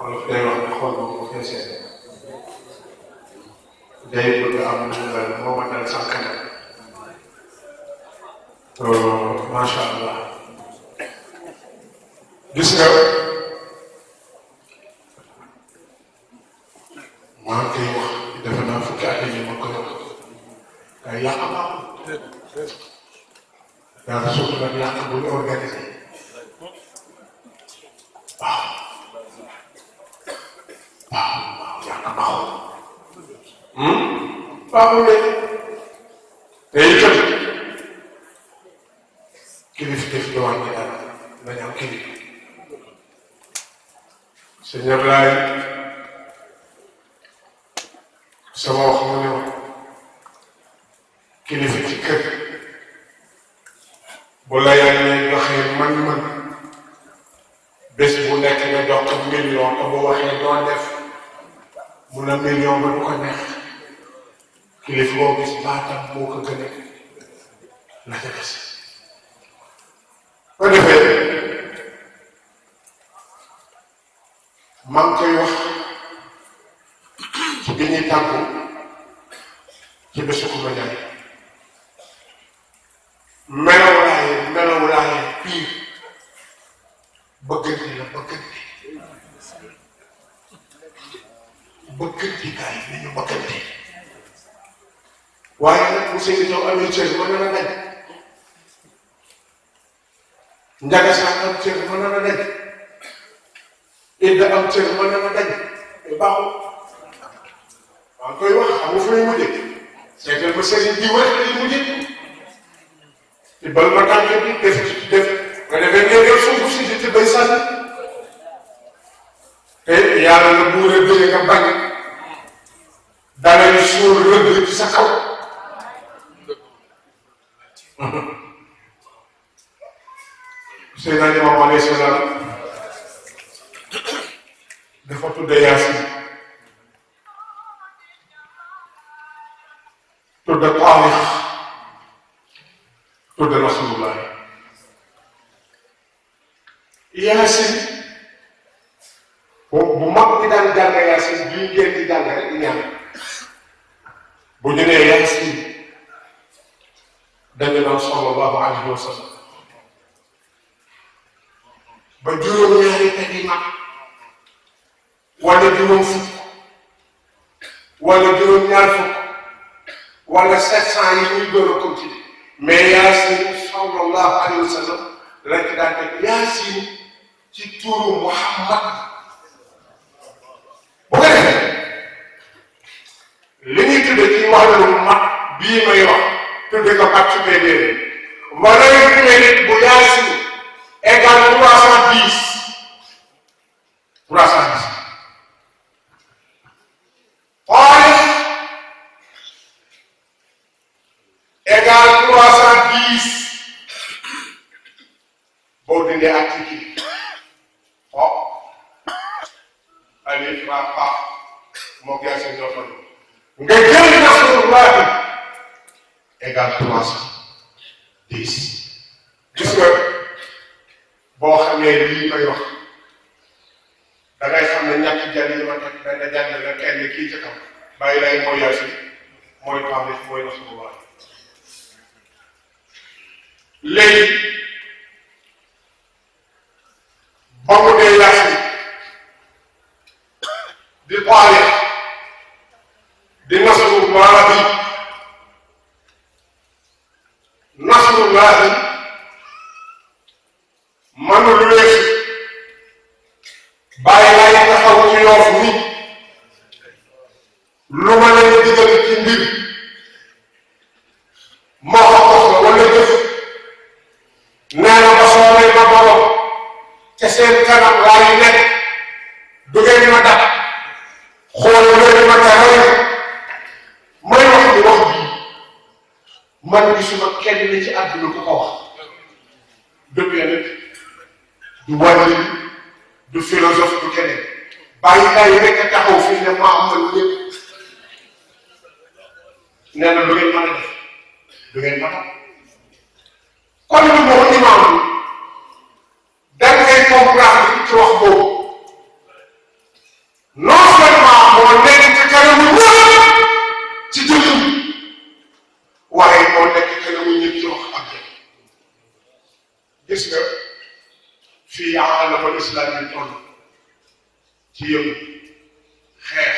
wala day wax ne xool boobu bu feesee day bëgg am lu mel moo ma dal sax kanam macha allah gis nga maa ngi koy wax defe naa fukki at yi ma koy wax waaye yàq baaxul daal surtout nag yàq bu ñu organisé waaw waaw yàq baaxul baaxul de te itam kilifa def di wàññi dara nañ am kilifa sëñ Ablaye sama wax mu ne ma kilifa ci kër bu la yàlla joxee man-man bés bu nekk nga jox ko million te bu waxee doo def mun a million ba du ko neex kilifa boo gis baatam moo ko gën a la ca des ko defee maa ngi koy wax ci bi ñuy tàggu ci bésu Kumba Njaay melaw laaye piir bëggante la bëggante gaay yi nañu bëggante waaye nag bu seen ñëw amee cër mën na daj njaga saa am cër mën na daj idda am cër mën na daj te baaxul maa ngi koy wax xam nga fu muy mujjee seetal ba sëriñ di wër lay mujjee te bal ma tànk bi def nga defee ngeen yor suuf si di bay sànni te yàlla na buur a bëri nga bañ danañ suur rëdd ci sa kaw Seydina Limaamu alayhi salaam dafa tudde Yaasin tudde Taalix tudde Rasulullah Yaasin bu mag bi daan jàng Yaasin bii ngeen di jàng rek ñaan bu ñu nee Yaasin dañu naan sallallahu alayhi wa sallam ba juróom-ñaari kalima wala juróom fukk wala juróom-ñaar fukk wala 700 yi ñuy door a continuer mais Yaasin sallallahu alayhi wa sallam lañ ci daan teg Yaasin ci turu Muhammad bu ko defee li ñuy tudde ci wàllu mat bii may wax tudde ko ak supérieur wala yu nit bu Yaasin égal 310 Taalix égal 310 boo dindee article alif ba pa moo Yaasin ñoo toll nga jël Nasrullah égal 310 gis nga boo xamee lii may wax da ngay xam ne ñàkk jàng yi ma teg benn jàng la kenn kii ci kaw bàyyi lay mooy Yaasin mooy Taalix mooy Nasrullah léegi ba mu dee Yaasin di Taalix di Nasrullah manul weesu bàyyi lay taxaw ci Yoof ni lu ma leen digal ci mbir moo ko soxla wala jëf nee na ba soobee ma borom ca seen kanam laay nekk du ngeen ma dab xool leen ma ca roy may wax ni wax bii man gisuma kenn ni ci àdduna ku ko wax dëgg yàlla du wàllu du philosophe du keneen bàyyi rek a taxaw fii ne maa amal lépp nee na lu ngeen mën a def du ngeen mën a kon lu moo imaam bi da ngay comprendre ci wax boobu l'islam yi toll ci yëngu xeex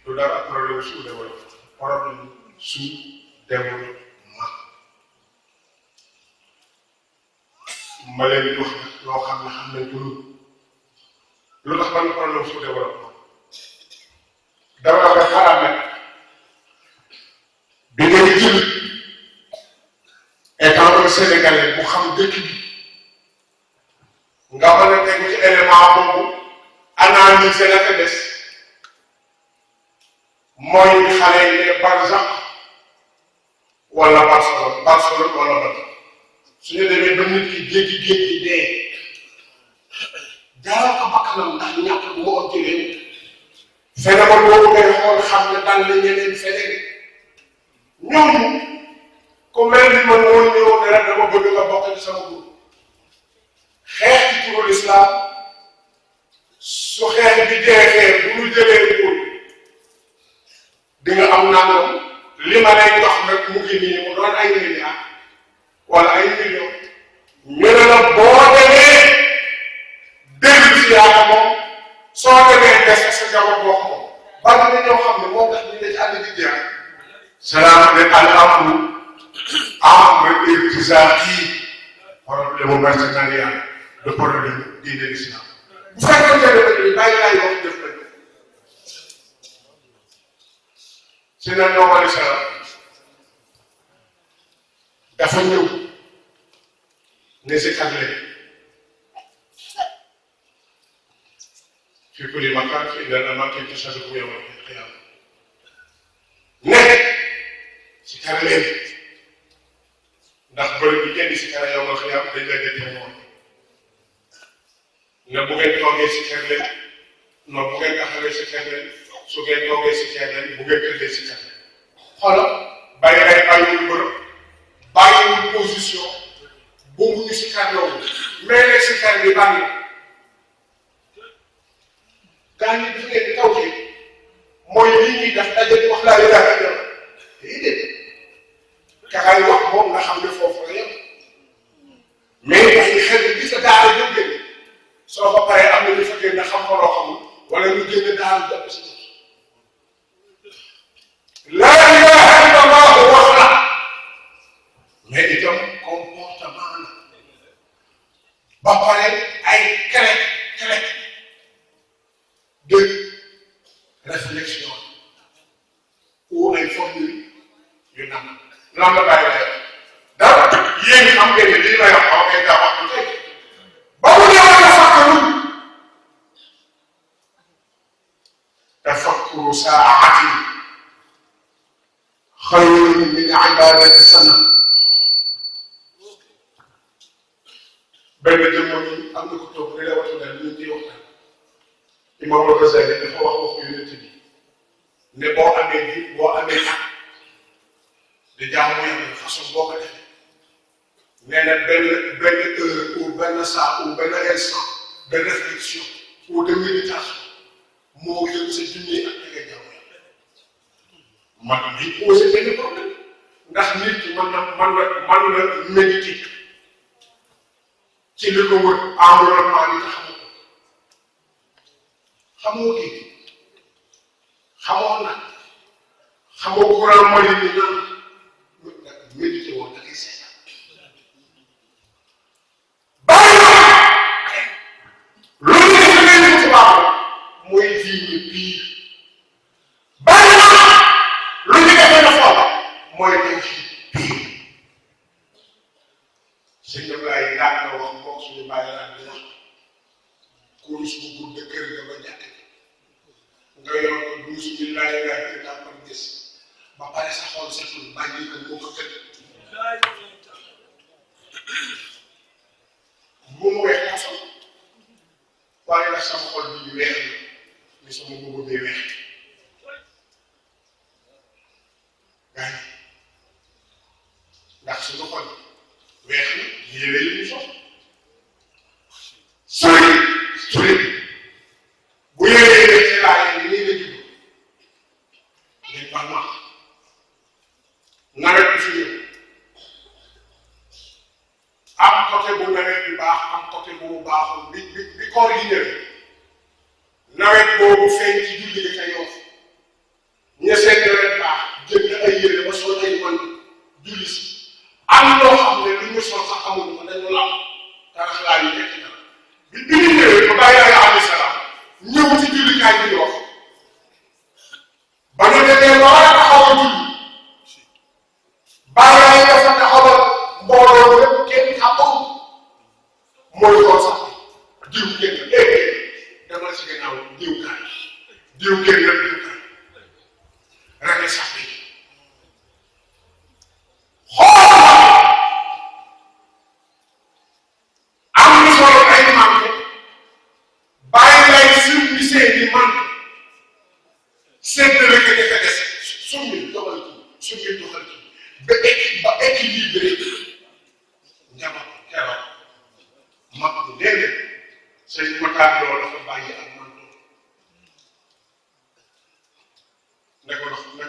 du dara problème sous-développement problème sous-développement ma leen di wax loo xam ne xam nañ ko lu tax man problème sous-développement dama la xalaat nag bi ngay jël étant un Sénégalais bu xam dëkk bi nga mën a tegu ci élément boobu analyser la ko des mooy xale yi ne Barzak wala Barcelone wala Bata suñu demee ba nit ki géej gi dee jaaral ko bakkanam ndax ñàkk bu mu am ci leen phénomène boobu ngay xool xam ne dal la ñeneen feneen ñooñu ku mel ni man moo ñëw ne rek dama bëgg nga bokk ci sama groupe xeex ci turu l'islam su xeex bi jeexee bu ñu jëlee nguur di nga am nangam li ma lay jox nag mu ngi nii mu doon ay milliards wala ay millions ñu ne la boo demee déglu si yàlla moom soo demee des sa njaboot boo ko moom bari na ñoo xam ne moo tax ñu ne ci àll di jeex salaam ne al amru irtisaaqi problème partenariat de problème diine l'islam bu fekkoon ne bàyyi laay wax def nañ si na ñoo wali salaam dafa ñëw ne si kat leen fi kulli makaan fi inna al-amaakin tashhadu yawma al-qiyaama ne si kat leen ndax bëri bi kenn si kat yawma al-qiyaama dañ lay def moom ne bu ngeen toogee si kat leen non bu ngeen taxawee si kat leen su ngeen toogee si kat leen bu ngeen tëddee si kat leen xoolal bàyyi ay bàyyiwul bërëb bàyyiwul position boobu ñu si kat loolu mais nag si kat bi bàyyi gaa ñi daf leen di taw ci mooy lii ñuy def daje di wax laa ilaaha illallaah déedéet kaxaay wax moom nga xam ne foofu la yem mais dafay xel gis nga daara jóg génn soo ko paree am na ñu fa génn xam ko loo xamul wala ñu génn daara jàpp si laa ilaaha illallaah wax la mais itam comportement la ba pare ay clé de réflexion ou ay formule yu nam lan la bàyyi la dara yéen xam ngeen ne lii may wax xaw ngeen daa wax du tey ba mu ñëwaat tafakkaru tafakkuru saatin xayrun min ibadati sana benn jëmmoon yi am na ko toog ne la watu daal ñu ciy waxtaan Imam Ghazali dafa wax waxu yonent bi ne boo amee at di jaamu yàlla façon boo ko defee nee na benn heure ou benn saa ou benn instant de réflexion ou de méditation moo gën sa junne ak da ngay jaamu yàlla man di posé benn problème ndax nit ki mën na méditer ci li ko wër environnement bi tax xamoo kii xamoo nag xamoo courant mooy li ñu naan médité woon da ngay seetaan bàyyi na loolu la ñu leen ci baax mooy diine pire bàyyi na lu ñu defee na foofa mooy dem ci pire sëñ Ablaye daan na wax moom suñu bàyyi daan di wax kurus bu gudd kër ga ba ñàkk nga yor ko douze mille laa yor ak daa ko gis ba pare sa xol setul bàyyi ko moo ko tëdd bu mu weex moo sol waaye nag sama xol bi weex la ni sama mbubb bi weex gaa yi ndax suñu xol weex na yére yi ñu sol sori bu yéree def ci laaj yi nii la jublu léegi par mois nawet bi fi ñëw am côté bu nawet bi baax am côté bu mu baaxul bi koor yi ñëwee nawet boobu feeñ ci julli gi ca Yoff ña seen nawet baax jënd ay yére ba sol ay man julli si am loo xam ne lu ñu sol sax amuñu ko dañu law dara xalaat yi tekki na bi ñu ñëwee ba bàyyi Yàlla alayhi salaam ñëw ci jullikaay bi Yoff ba ñu demee ba war a taxawal julli bàyyi yi dafa taxawal mbooloo lépp kenn xamul mooy xool sax diw kenn demal si gannaaw diw kaay diw kenn diw kaay rek sax bi xool am na solo ay manqué bàyyi lay simbi seeni manqué seddale ko defe des summi doxal kii summi doxal kii ba équilibré njaboot keroog mag bu déedéet sëñ Matar loolu dafa bàyyi ak manto ne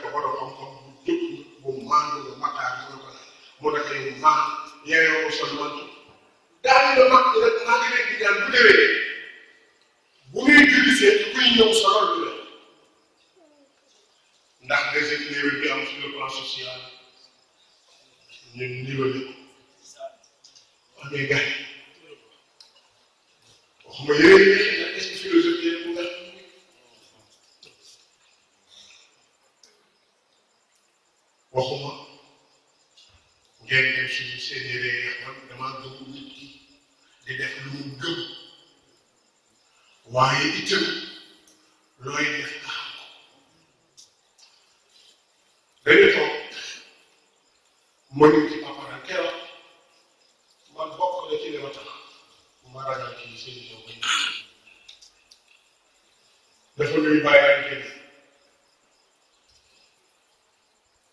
ko doon am comme bu jóg bu maandu la Matar mu ne ko mu ne ko yow maan yeeyoo sol manto daal la mag rek maa ngi leen di ñaan bu déwénee bu muy jullisee di kuy ñëw solol lu leen ndax déséquilibre bi am sur le plan social ñun niwale ko amee gars yi waxuma yéen est-ce que philosophie yi mu nga waxuma ngeen dem suñu seen yére yi man damaa gëm nit ki di def lu mu gëm waaye itam looy def nga xam ko dañu toog mënuñ ci papara keroog man bokk na ci li ma tax ma ragal kii seen i doom dafa nuyu bàyyi ak kenn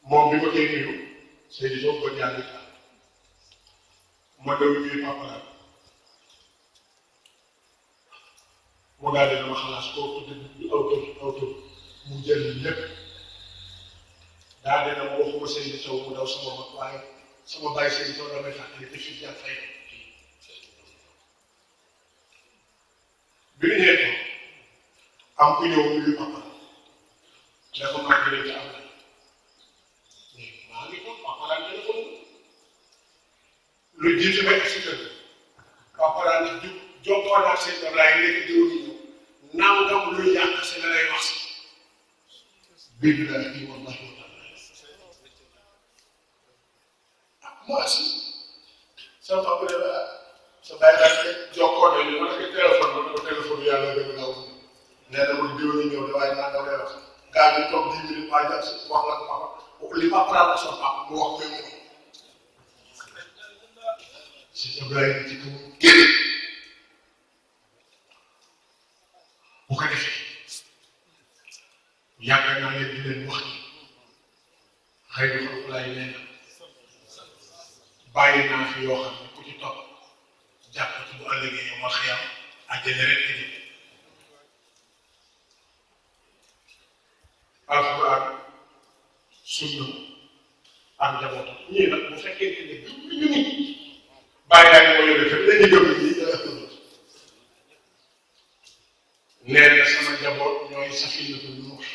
moom bi ma koy nuyu seen i doom ba jàng ma daw ñuy papara mu daal di dama xalaat koo tudd du aw tur mu jël lépp daal di dama waxuma seen i taw mu daw sama mag waaye sama bàyyi seen i taw damay fàttali te fi jàpp fay bi ñu ñëwee am ku ñëw nuyu papa dafa màgg leen ci am na mais maa ngi toog papa daan téléphone lu jiitu ba expliqué papa daan di jokkoo ak seen Ablaye léegi diw ñu ñëw nangam luy yàq si la lay wax bind naa kii wallahi wa taala ah moi aussi sama papa de la sa bàyyi daal di jokkoo nañu ma ne ko téléphone ma ne ko téléphone yàlla gën a gaaw nee na ma diw ñu ñëw de waaye naa daw lay wax gaa bi toog 10 minutes waa jàpp si wax la ko papa li papa daal la son papa mu wax ko mu si Ibrahima ci kaw génn bu ko defee yàgg naa leen di leen wax ni xëy na xam laay nee na bàyyi naa fi yoo xam ne ku ci topp jàpp ci bu ëllëgee yow ma xiyam àjjana rek a jëm alxuraan sunna ak njabootam ñii nag bu fekkee ne gëm ñu nit bàyyi naa ne moo yore te dañuy gëm ñi nee na sama njaboot ñooy safinatu nuux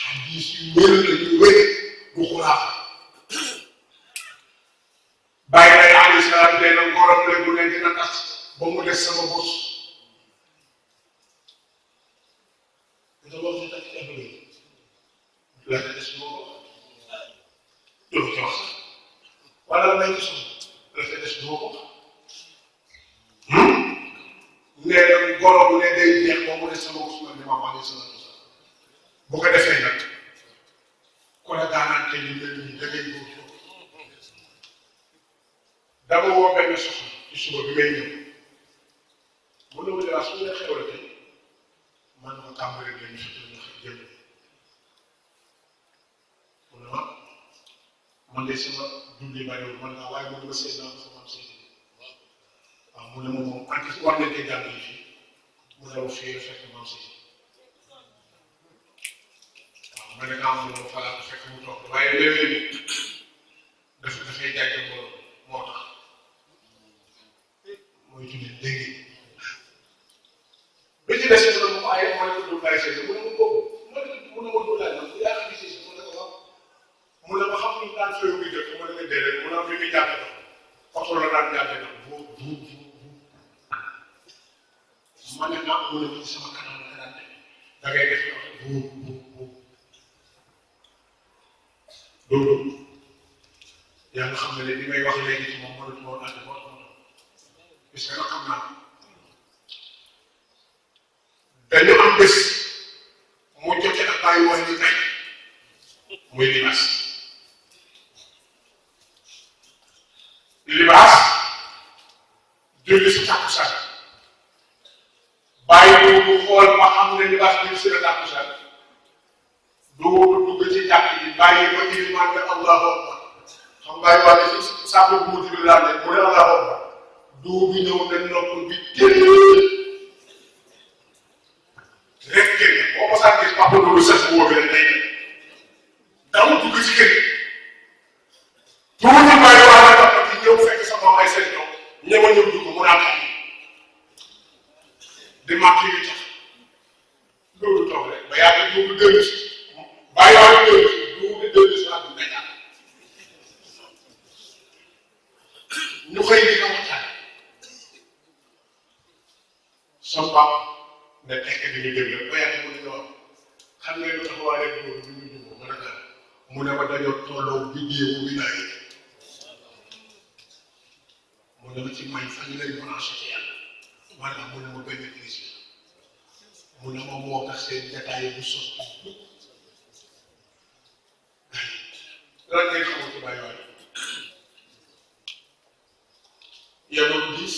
xadiis yu wér la yu wér du xuraaf bàyyi naa alayhi salaam nee na ngorom la bu ne dina tax ba mu des sama bos nga wax ni tak eblo la te des moo doo ci wax sax wala may ci soxla la te des moo ko nee na goro bu ne day jeex ba mu des sama bos man dama wax sama bos bu ko defee nag ku la daanante ni mel ni da ngay góor dama woo benn soxla ci suba bi may ñëw mu ne ma su ñu xew la tey man ma tàmbali leen fi ñu jëm mu ne ma man de sama dundee bariwul man naa waaye man ma seet naa ko sama seet waaw mu ne ma moom anti war nañ koy jàng yi fii mu ne ma fii la fekk maam seet waaw ma ne naa mu ne ma falaa ko fekk mu toog waaye léeg-léeg dafay jàjj mbooloo moo tax mooy jullit dégg des mu ne ma waaye mooy ko Doudou Laye Seny mu ne ma boobu mu ne ma Doudou Laye man yaa xam si mu ne ko wax mu ne ma xam ñu daan fay wu jot mu ne ma déedéet mu ne ma fi muy jàppe ndox oto la daan jàppe ndox boobu ma ne naa mu ne ma ci sama kanam la daan def da ngay def Doudou yàlla xam ne li may wax léegi ci moom mënatu woon ànd moo parce que nag xam naa dañu am bés mu jote ak bàyyi woon ñu tey muy libaas julli si takkusaan bàyyi boobu xool ma xam ne libaas bi si la takkusaan du dugg ci jàkk ji bàyyi ba ilimaan ne allahu akbar xam bàyyi waa ne si sàpp bu mujj bi laa ne mu ne allahu akbar doo bi ñëw ne nopp bi tëdd rek kër gi boo ko saan gis papa loolu sax bu wóobee rek day dem daw dugg ci kër gi tuuti bàyyi waa ne papa ci ñëw fekk sa moom ay seen doom ñëw ñëw dugg mu naan xam di màtt yu tax loolu toog rek ba yàgg dugg dellu si bàyyi waa ne dellu si ak du ñàkk ñu xëy di ko waxtaan son papa ne tekk di ñu déglu ba yàgg mu ne wax xam nga lu tax waa rek loolu du ñu jubóo mën a daal mu ne ma dañoo tolloo biddeewu wilaaya mu ne ma ci may fan lay branché ci yàlla wala mu ne ma benn crise mu ne ma moo tax seen jataay bu sotti lan ngay xamul ci bàyyi waay yenoon diis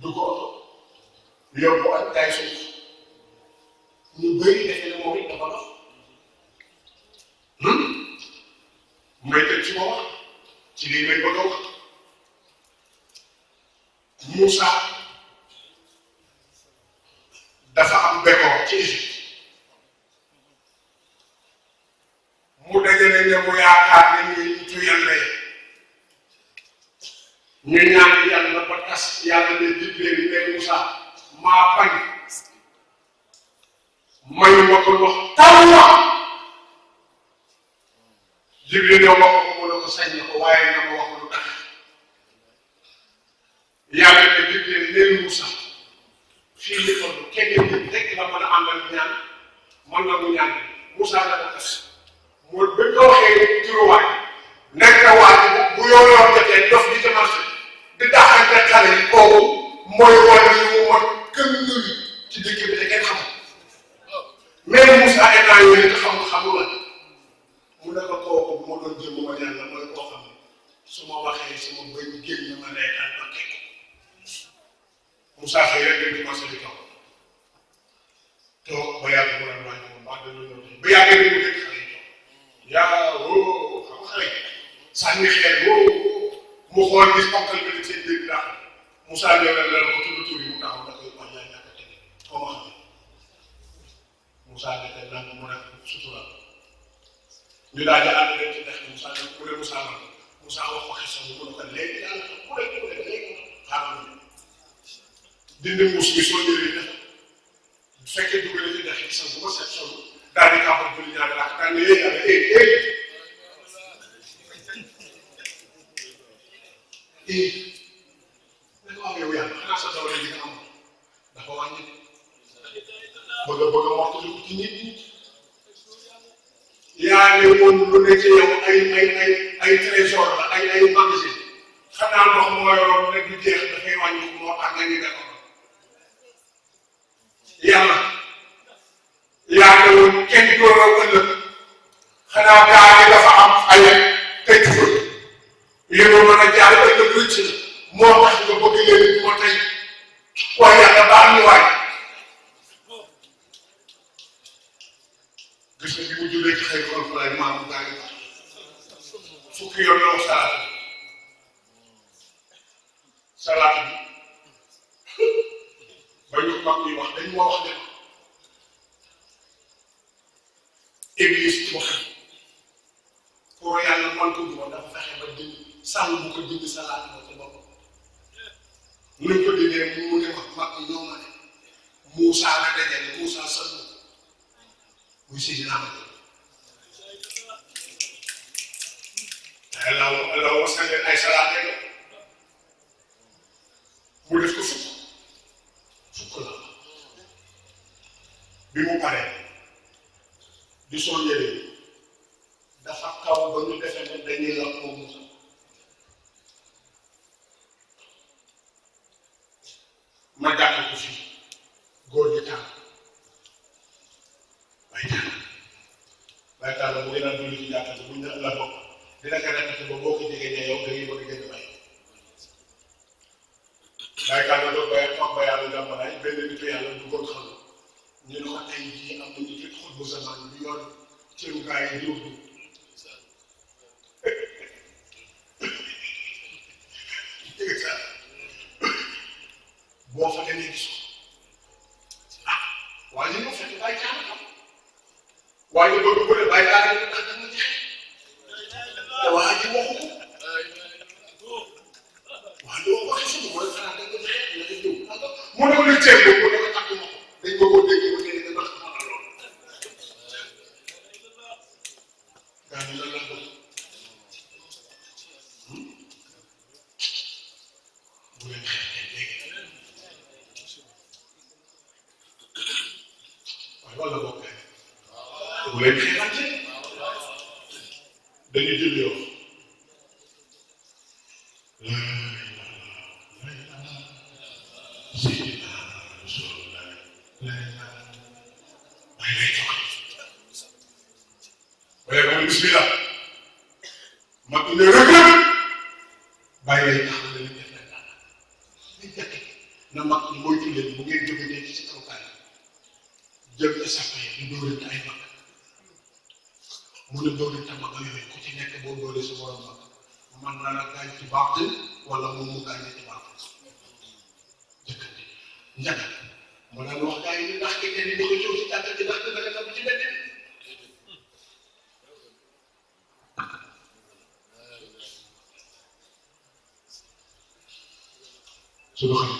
du ko yóbbu ak tay suuf ñu bëri defe ne moom it dafa dox may tëj ci ma wax ci lii may bëgg a wax Moussa dafa am bekkoor ci Égypte mu dajale ne mu yaakaar ne ñuy nitu yàlla yi ñu ñaan yàlla ba tas yàlla ne diglee ni ne Moussa maa bañ mayu ma ko wax taw ma Jibril ne wax ko mu ne ko sañ na ko waaye na ma wax lu tax yàlla ne diglee ne Moussa fii li ko kenn nit rek la mën a àndal ñaan mën na mu ñaan Moussa la ko tas mu bi ko waxee turuwaay nekk waaj bu yoon jotee dof di ca marché di daxante xale yi kooku mooy wàll yi mu mën kën nëwi ci dëkk bi te kenn xamul mais Moussa état yooyu nga xamul la mu ne ko kooku bu ma doon jëm ma yàlla mooy koo xam ne su ma waxee sama bëñ génn ma reetaan ma teg Moussa xëy rek dem ci marché bi toog ba yàgg mu naan wàññi moom baax na lu ñëw ba yàgg rek mu dégg xale yi toog yaa woo xam xale yi sànni xeer woo mu xool gis ponkal bi di seen dégg daal Moussa ñëw na la ko tudd tur yi mu taxaw da koy wax yaa ñàkk a tege koo ma xam Moussa dete nang mu nekk sutural ñu daal di ànd dem ci dex bi Moussa mu ne Moussa man Moussa wax waxi sax mu ne ko léegi yàlla xam ku nekk léegi xaaral dindi muus bi soo ñëwee def bu fekkee dugg na ci dex bi sax bu ma seet solo daal di kàppal bu ñu ñaan làkk daal ne yàlla dafa wax yow yàlla xanaa sa doole ji nga am dafa wàññi bëgg a mottali ko ci nit ñi yaa ne woon lu ne ci yow ay trésor la ay magasin xanaa ndox moo yoroon rek du jeex dafay wàññi ko moo tax nga ñu defoon yàlla yaa ne woon kenn dooroo ëllëg xanaa gaa yi dafa am ay tëj fa li ma mën a jaar ëllëg rëcc la moo tax nga bëgg leen moo tey waaye yàlla baal ñu waay gis nga bi mu jullee ci xëy xol falaay maamu gaa yi fukki yoon la wax salaat bi ba ñu mag ñi wax dañ moo wax ne église ci wax pour yàlla man ko duma dafa fexe ba dindi sàmm bu ko dindi salaat ba ci boppam nuñ ko dindee mu ne wax mag ñi ñoo ma Moussa la dajale Moussa sëñ muy Seydina Ahmad Allah wasal leen ay salaat rek mu def ko fukk la bi mu paree di sol yére dafa kaw ba ñu defee ne dañuy la ko Moussa ma jàngal ko fii góor gi tànn Baye Talla bu gën a dund ci jàkka bu ñu la bokk dina ko répété ba boo ko jegee ne yow da ngay bëgg gën a bay Baye Talla doog ba toog ba yàlla jàmbalaay benn nitu yàlla du ko xam ñu ne ko tey jii am nañu ci xol bu zaman bi yor cëru gaa yi di ubbi boo fa demee gis ko waaye li nga fekk Baye Talla xam waaye bëgg ko ne Baye Talla ñu tax dama jeex te waa ji waxu ko waa ji waxu ko mooy xanaa da nga jeex nga ñëw mu ne ko lu teew ko ne ko takk ma ko dañ ko ko dégg ba tey nga tax ma la lool gaa ñu lan la bëgg bu leen xeexee dégg waaye loolu la bokk bu leen xeexante dañuy jël yow bismillah ma ne rek bàyyi lay tax na li def na dara li jëkk na mag ñi moytu leen bu ngeen jógee nekk ci kaw kaay jël sa safa yi di dóorante ay mag mu ne dóorante mag yooyu ku ci nekk boo dóoree sa borom mag man na la gaañ ci baax wala moom mu gaañ ci baax jëkkante njaga mu daan wax gaa yi ndax ki kenn di ko coow ci jàkka ji ndax dina ko ci mbedd bi suñu xam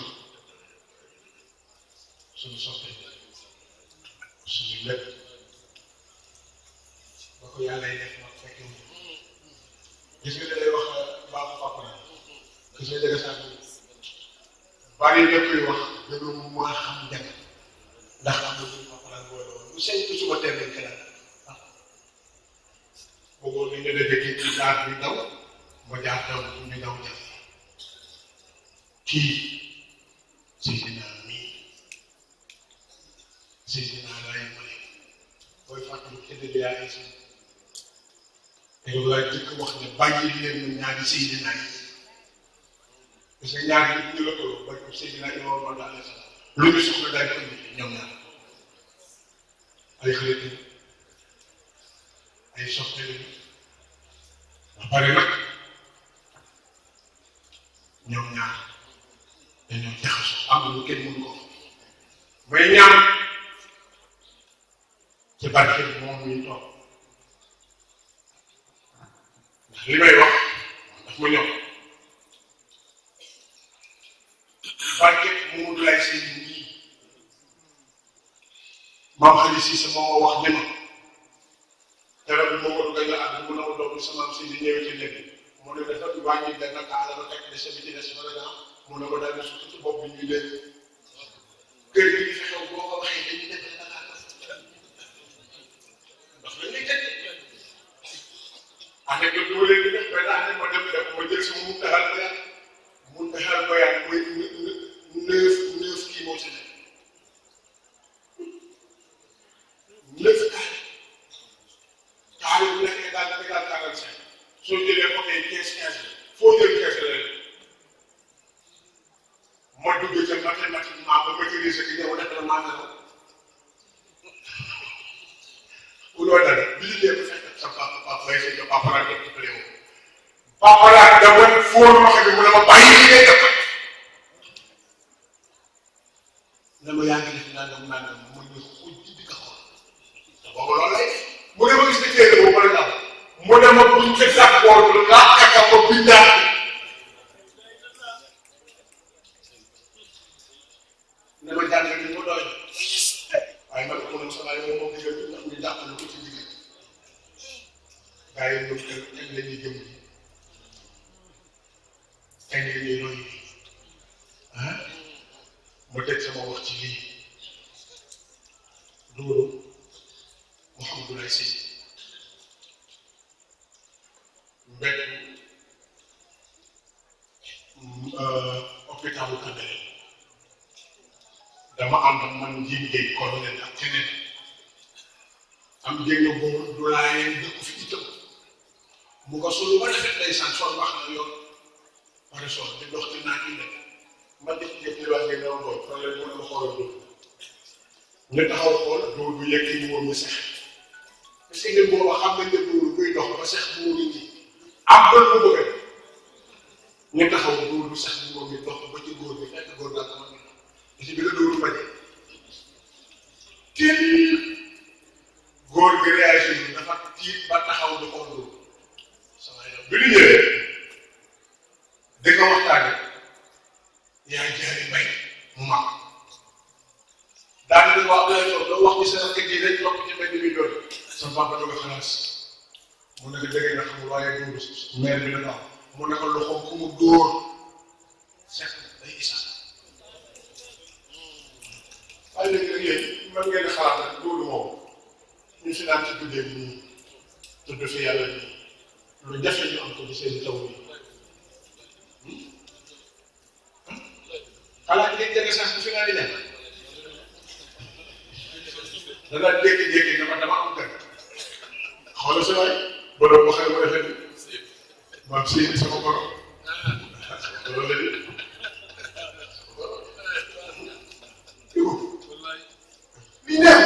suñu soppe suñu lépp ba ko yàlla yi def ma fekk gis nga lay wax baaxu papa na gis nga jege saa bari na koy wax dëgg mu mën a xam njëkk ndax am na suñu papa la boole woon bu sëñ bi suba teel nañ ko daal bëggoon nañ ne dëkk ci jaar bi daw ma jaar daw ñu daw jàpp kii Seydina mii Seydina Laye Mane booy fàttali kenn du yaa ngi si te yow laa jëkk wax ne bàyyi leen ñu ñaari Seydina yi parce que ñaari nit ñu la ko ba ko Seydina yi war woon daal lu ñu soxla daal ko indi ñoom ñaar ay xarit ay soppe lañu ba pare nag ñoom ñaar dañoo jaxasoo am na lu kenn mënu ko may ñaan ci barke bi moom muy toog ndax li may wax daf ma ñëw barke Doudou Laye Seny nii maam xali si sa moo wax ne ma keroog bi moo gën a àdd mu ne ma doom sama am si di ñëwee ci léegi mu ne dafa wàññi benn kaala ba teg de sa bi ci des ba la mu ne ko daal di suuf ci bopp bi ñuy leen kër gi fi xew boo ko waxee dañuy def Dakar ndax dañ lay teg année bi doo leen di def benn année ma dem def ma jël sama mun taxal bayaan mooy 9 kii moo ci nekk 9 carré bu nekkee daal da nga daal 45 soo jëlee ko tey 15 foo jël 15 la ma dugg ca mathématiquement ba maîtriser ki ñëw def la maa ngi ko loolu daal bi ñu dee ba fekk sa papa bay sa papa laa def ci réew papa laa dama fóon wax bi mu ne ma bàyyi li ngay def ne ma yaa ngi def nangam ma ñu xuj di ko xool te boobu loolu lay mu ne ma gis ne téere boobu la daal mu ne ma buñ ca d'accord laajaka ma bindaat ne ma jàngal ni ma doy waaye man ko sama yow moom digal ndax ñu jàppale ko ci digal waaye ñoom kañ la ñuy jëm kañ la ñuy roy ah ma teg sama wax ci lii Doudou Doudou Laye Seny mbedd hôpital bu Kandé dama ànd ak man Ndjine Gueye colonel ak keneen am jéego boobu du Layene dëkk fi ci tëb mu ko solo ba defet day sant sol wax na yoon pare sol di dox ci naaj yi nekk ma def jëf li wax ngeen doon doon problème mu ne ma xoolal Doudou ñu taxaw xool Doudou yegg ñu woon ñu sex parce que ngeen booba xam nañ ne Doudou buy dox ba sex bu mu ngi am bët bu bëgg ñu taxaw Doudou sex bu mu ngi dox ba ci góor bi fekk góor daal sama ci bi nga Doudou bañ kenn góor gi réagir dafa tiit ba taxaw di xool Doudou sama yoon bi ñu ñëwee di ko waxtaane yaa jaari bay mu mag daal di wax loo wax ci sa kër gi rek topp ci mbedd bi doon sa papa doog a xalaas mu ne ko dégg nga xamul waaye Doudou maire bi la mu ne ko loxoom ku mu dóor set day isa waaye léegi nag yéen mën ngeen xalaat nag Doudou moom ñu si daan ci tuddee nii tudd fi yàlla nii lu jafe ñu am ko ci seen taw bi xalaat ngeen jege sax bu fi nga di nekk da daan jékki-jékki nga ma dama am gën xoolal sa waay ba doon waxee mu defee maam si sama borom loolu la di lii neex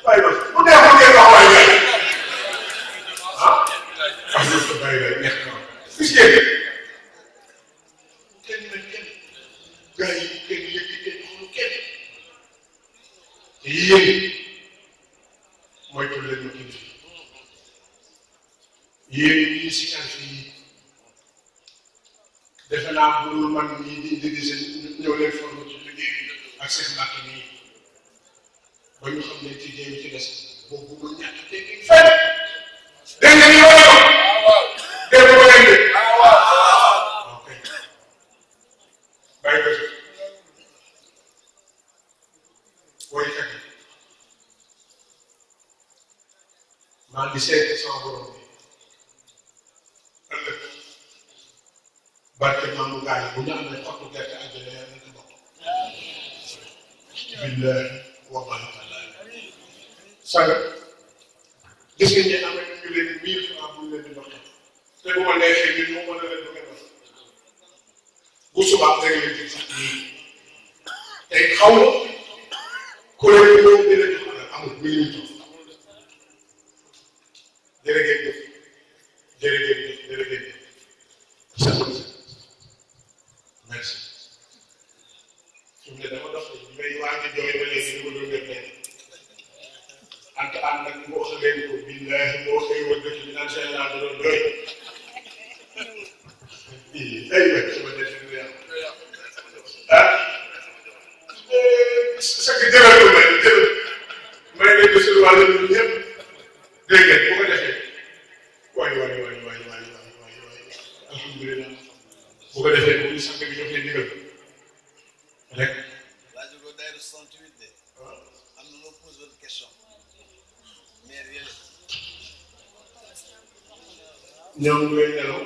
waaye loolu bu neexoon ngeen wax waaye ngay ah wax dëgg sa bàyyi lay neex na gis ngeen kenn nag kenn gars yi kenn yëkki kenn xool kenn te yéen mooy pour leen ma kii yéen ñii si kan fii defe naa bu dul man ñii di seen ñëw leen forme ci liggéey bi ak seen mbàkk nii ba ñu xam ne ci jéem ci des boobu bu ma ñàkk dégg fenn dégg nga ni yow dégg nga leen de ok bàyyi ko ci woykat yi maa ngi seet sama borom bi ëllëg barke maamu gaay bu ñu amee xottu gerte àjjana yàlla na bokk billahi wallahi taala saga gis nga ñi amee ñu leen 1000 francs bu ñu leen di doxee te bu ma neexee ñun moo mën a leen doxee dox bu subaa da nga leen di sax nii tey xaw ma ku leen di ñëw dina jox amul mi ngi ñu jërëjëf jërëjëf merci su mu ne dama dox ñu may waaj a jooy ba léegi dama doon def léegi ante ànd nag mu wax leen ko billahi moo xëy wa dëkk bi naan seen laa doon doy ay wet sama def dina yàlla ah sa ki jëral ko may jëral may leen ko sur wàllu ñun ñëpp dégg ngeen bu ko defee waay alhamdulilah bu ko defee bu ñu sant bi jox leen ndigal rek. waa jógoo daayira 68 de. am na loo posé woon question. maire yële. ñoom ñooy nelaw.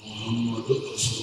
Muhammad